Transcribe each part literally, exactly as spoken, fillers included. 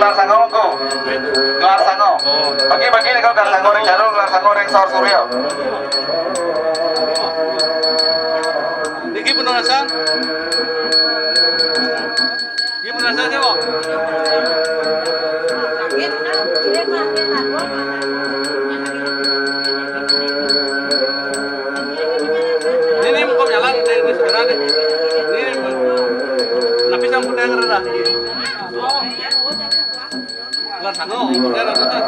Gelar sanga, Ongku. Gelar sanga. Bagi-bagi nika gelar sanga ring Jalu, gelar sanga ring Saur Surya. Niki penugasan. Niki penugasan siapa? Ini, ini mau jalan, ini, ini segera deh. Ini, tapi sampai udah ngerti dah. Gelar sanga, udah ada tuh.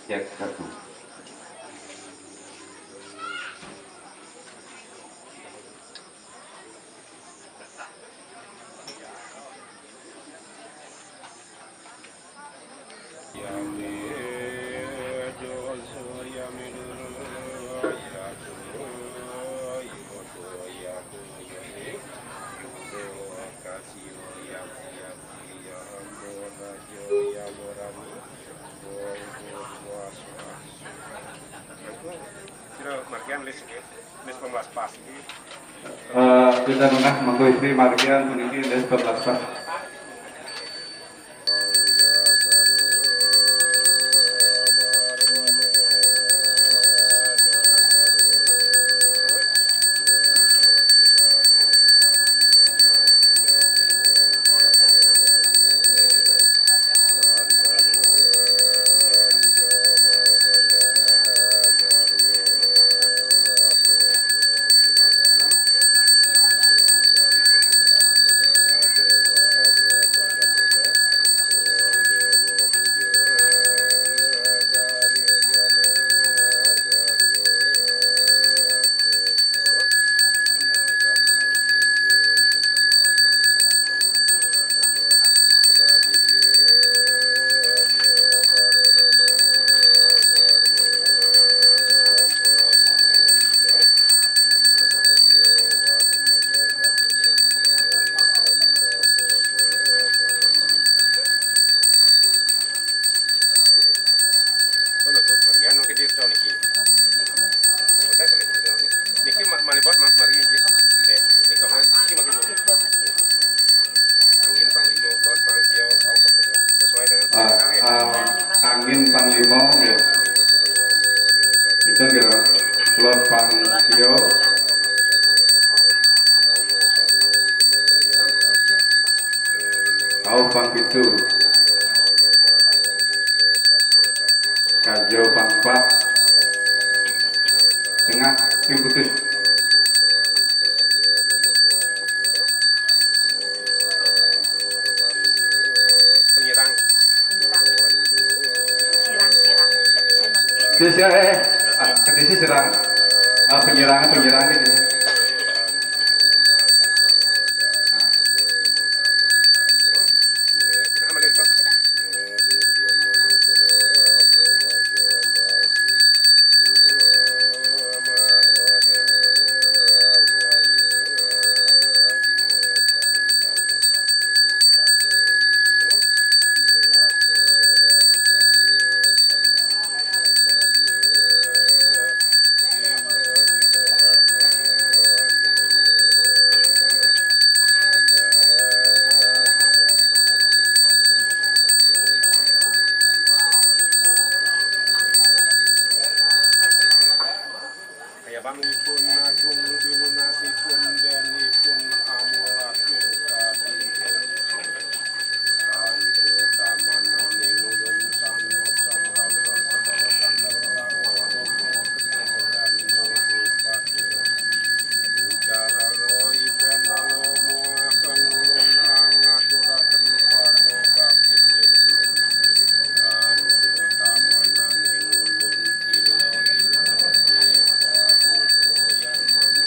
Cek satu. Kira margian list, list pembelas pas. Eh, kita nengah mangko istri margian puniki list pembelas pas. Niki ma-, malih bos, ma-, mari nggih. Nggih, niki kan, niki makin bos. Angin panglima, lot pangsia, au, sesuai dengan, ah, ah, angin panglima, nggih. Itu kira lot pangsia. Au pang pitu. Kajo pang pat. Tengah ping putus. Penyerang. Penyerang. Sirang-sirang. Kedisi, eh, eh. Ah, kedisi sirang. Ah, penyerang, penyerang gitu. Kayabangipun agung, pinunasipun denipun amulak ing kadinten. Santo tamananing ulun sanut sangkala sebel kandel lango dogo kena gandel bupati. Ucara lo ipen alo muah kang ulun angaturaken pangobakti ning ulun. Santo tamananing ulun ilo-ilo dewa duko yang mami.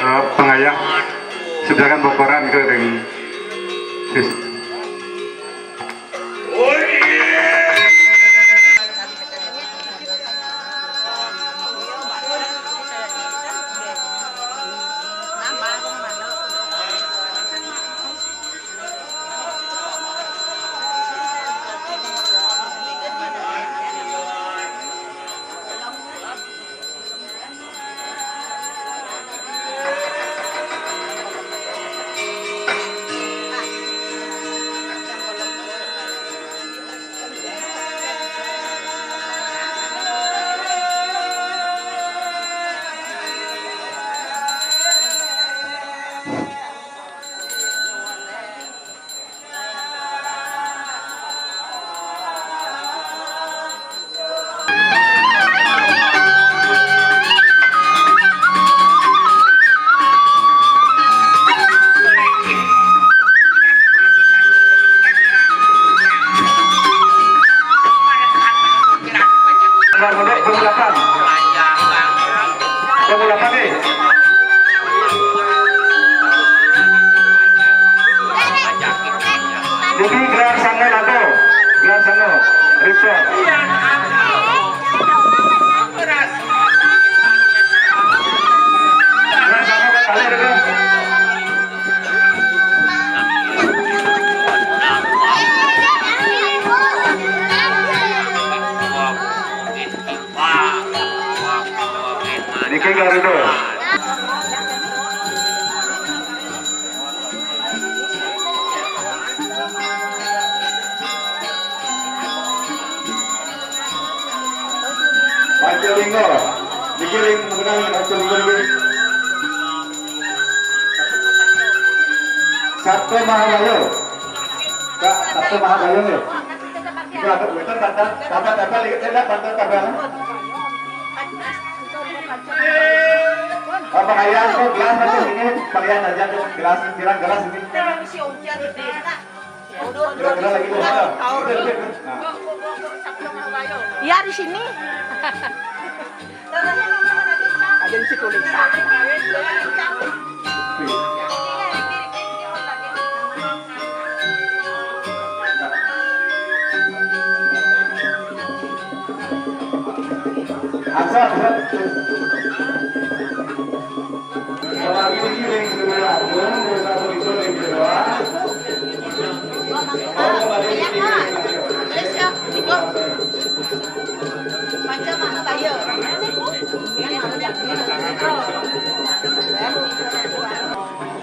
Eh, pengayah, sediakan bokoran ke ring sis. Garuda. Panca Lingga. Niki ring mengenai Panca Lingga niki. Sabda Mahabayo. Kak, Sabda Mahabayo ya. Itu ada wetan tanda, tanda, tanda, lihat, lihat, tanda, tanda. Apa kalian tuh gelas aja ini, kalian aja tuh gelas, kira gelas ini. Kira-kira lagi tuh mana? Nah. Iya, di sini. Ada di situ, Lisa. Asal, asal.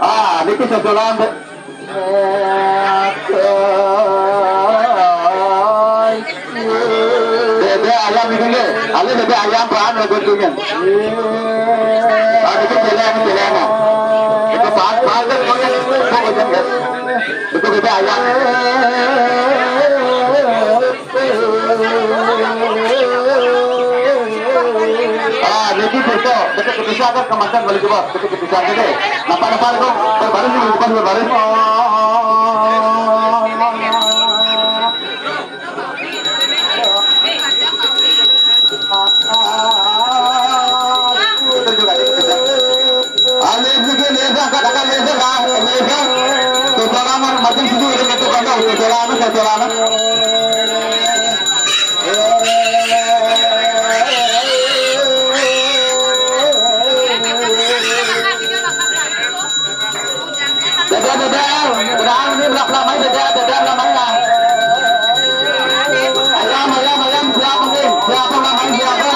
Ah, niki cocolan, Bu. Bebek ayam ini nggih. Ada bebek ayam, Pak, anu, guntingan. Ah, itu celeng, celeng. Itu Pak, Pak, itu, itu, itu bebek ayam. Ah, niki betul. Betul kepisah kan kemasan balik coba. Betul kepisah kan deh. Napa-napa kok terbaru sih, lupa terbaru. Tunjuk aja, tunjuk. Alif itu lesa, katakan lesa, kah? Lesa. Cocolan, macam situ, itu cocolan, cocolan, cocolan. Dada, dada, udah ini berapa lama ini, dada, dada, lama ya. Ayam, ayam, ayam, siapa nih? Siapa namanya, siapa?